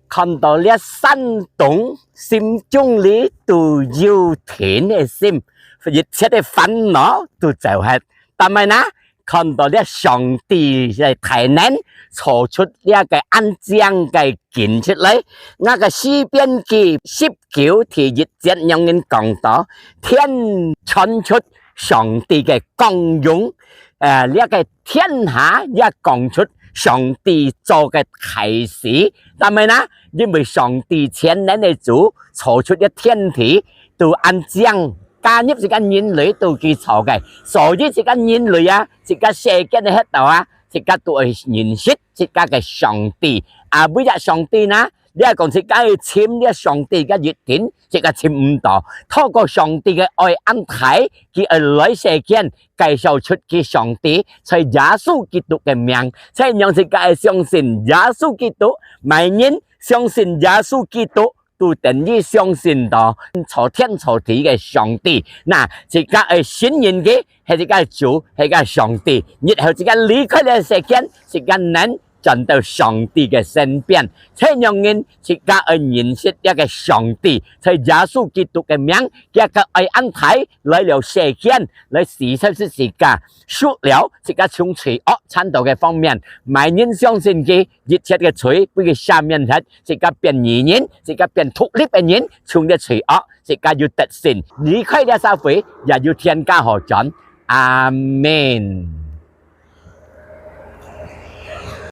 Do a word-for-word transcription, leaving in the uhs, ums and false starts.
看到這山洞心中裡都有定个心，一切个煩惱都走忒。但係呢，看到這上帝个大能，造出這个恁靚个景出來。𠊎个詩篇記十九第一節仰般講到：天傳出上帝个光榮，呃，這个天下也講出上帝做个大事。但係呢，因為上帝全能个主造出這天地，都恁靚，加入自家人類都佢造个，所以自家人類啊，自家世間个歇到啊，自家都愛認識自家个上帝。啊，為了上帝呢，你愛講自家愛尋這上帝个一定，自家尋毋到。透過上帝个愛恁大，佢愛來世間，介紹出佢上帝，在耶穌基督个名，才讓自家愛相信耶穌基督，每人相信耶穌基督，都等於相信到造天造地个上帝。那，自家愛信任佢，係自家主，係自家上帝。日後自家離開這世間，自家能轉到上帝个身邊。才讓人自家愛認識這个上帝，在耶穌基督个名，佢个愛恁大來了世間，來死在十字架，贖了自家從罪惡纏到个方面。每人相信佢，一切个罪被佢赦免忒，自家變義人，自家變獨立个人，從這罪惡，自家有得勝，離開這社會，也有天家好轉。阿門。